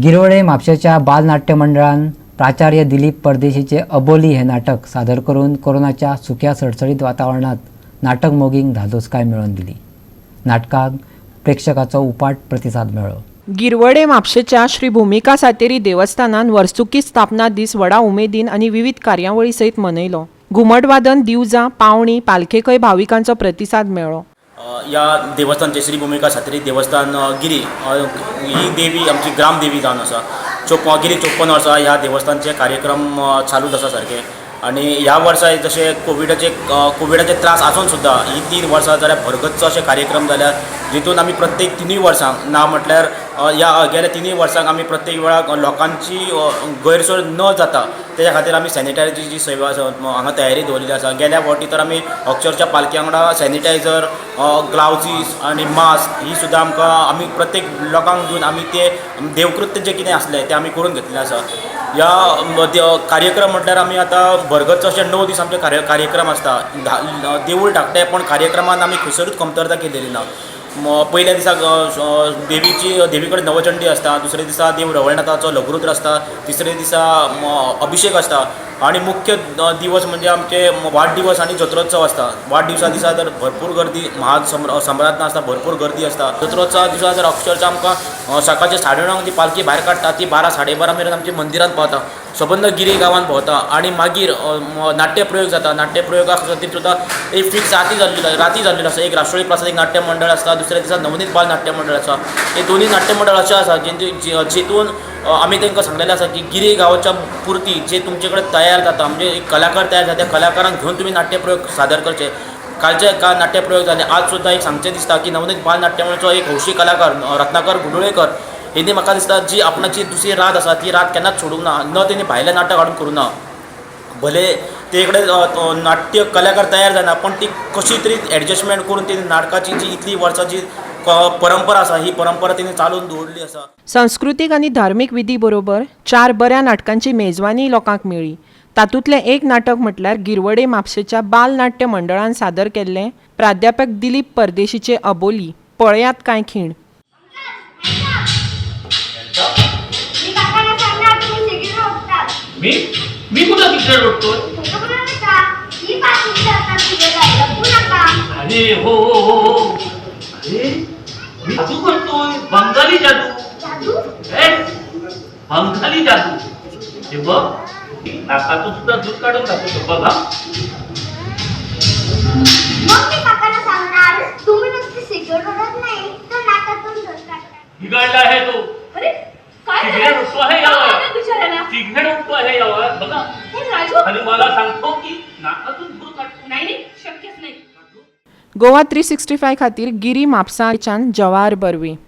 गिरोळे म्हापशेच्या बालनाट्य मंडळान प्राचार्य दिलीप परदेशीचे अबोली हे नाटक सादर करून कोरोनाच्या सुक्या सडसडीत वातावरणात नाटक मोगींक धादोसकाय मेळोवन दिली. नाटकाक प्रेक्षकाचो उपाट प्रतिसाद मेळ्ळो. गिरवडे म्हापशेच्या श्री भुमिका सातेरी देवस्थानान वर्सुकी स्थापना दीस व्हडा उमेदीन आनी विविध कार्यावळी सयत मनयलो. घुमटवादन, दिवजां, पावणी, पालखेकय भाविकांचो प्रतिसाद मेळ्ळो. ह्या देवस्थानचे श्री भुमिका सातेरी देवस्थान, गिरी ही देवी आमची ग्रामदेवी जावन आसा. गिरी 54 वर्सां ह्या देवस्थानचे कार्यक्रम चालूच आसा सारके आनी ह्या वर्सा जशे कोविडाचे त्रास आसून सुद्दां ही 3 वर्सां जाल्यार भरगच्च अशे कार्यक्रम जाल्या, जितून आमी प्रत्येक तिनूय वर्सांक ना म्हटल्यार ह्या गेल्या तिनूय वर्सांक आमी प्रत्येक वेळाक लोकांची गैरसोय न जाता तेज्या खातीर आमी सॅनिटायझरची जी सेवा आसा हांगा तयारी दवरिल्ली आसा. गेल्या फावटी तर आमी अक्षरशा पालखे वांगडा सॅनिटायझर, ग्लावजीस आनी मास्क ही सुद्दां आमकां आमी प्रत्येक लोकांक दिवन आमी ते देवकृत्य जें कितें आसलें तें आमी करून घेतलें आसा. ह्या कार्यक्रम म्हटल्यार आमी आतां भरगच्च अशे 9 दीस आमचे कार्यक्रम आसता. देवूळ धाकटें पूण कार्यक्रमान आमी खंयसरूच कमतरता केलेली ना. पयल्या दिसा देवी कडेन नवचंडी आसता, दुसऱ्या दिसा देव रवळनाथाचो लघुरुद्र आसता, तिसऱ्या दिसा अभिशेक आसता आनी मुख्य दिवस म्हणजे आमचे वाडदिवस आनी जत्रोत्सव आसता. वाडदिवसा दिसा तर भरपूर गर्दी, महासम्राट आसता, भरपूर गर्दी आसता. जत्रोत्सवा दिसा तर अक्षरशः आमकां सकाळचे 9:30 जी पालखी भायर काडटा ती 12 12:30 मेरेन आमच्या मंदिरांत पावता, सबंद गिरी गांवांत भोंवता आनी मागीर नाट्यप्रयोग जाता. नाट्यप्रयोगा खातीर सुद्दां एक फिक्स राती जाल्लेली आसा. एक राष्ट्रोळी प्रसाद एक नाट्य मंडळ आसता, दुसऱ्या दिसा नवनीत बाल नाट्य मंडळ आसा. हे दोनूय नाट्य मंडळ अशें आसा जितून आमी तांकां सांगलेलें आसा की गिरी गांवच्या पुरती जे तुमचे कडेन तयार जाता, म्हणजे एक कलाकार तयार जाता, त्या कलाकारांक घेवन तुमी नाट्यप्रयोग सादर करचे. कालचे काल नाट्यप्रयोग जाले. आज सुद्दां एक सांगचें दिसता की नवनीत बाल नाट्य मंडळाचो एक हौशी कलाकार रत्नाकर गुडुळेकर हेणी म्हाका दिसता जी आपणाची दुसरी रात आसा ती रात केन्नाच सोडूंक ना, न तेणी भायलें नाटक हाडून करूं ना. भले ते कडेन नाट्य कलाकार तयार जायना पण ती कशी तरी एडजस्टमेंट करून ती नाटकाची जी इतली वर्सां जी परंपरा आसा ही परंपरा तिणे चालून दवरली आसा. संस्कृतीक आनी धार्मीक विधी बरोबर 4 बऱ्या नाटकांची मेजवानी लोकांक मेळ्ळी. तातूंतलें एक नाटक म्हटल्यार गिरवडे म्हापशेच्या बाल नाट्य मंडळान सादर केल्लें प्राध्यापक दिलीप परदेशीचे अबोली. पळयात कांय खीण. मी मी कुठं सिगरेट ओढतोय? अरे हो हो हो हो, अरे मी जादू करतोय, बंगाली जादू. बंगाली जादू. हे बघ, नाकातून सुद्धा दूध काढून दाखवतो बघा. बिघडला आहे तो. अरे काय सिगरेट ओढतो आहे काय यावर, झालं बिचाऱ्याला? सिगरेट ओढतो आहे यावर बघा. पण राजू, आणि मला सांगतो की नाकातून धूर काढतो. नाही नाही, शक्यच नाही. गोवा 365 खातीर गिरी म्हापसाच्यान जवाहर बर्वे.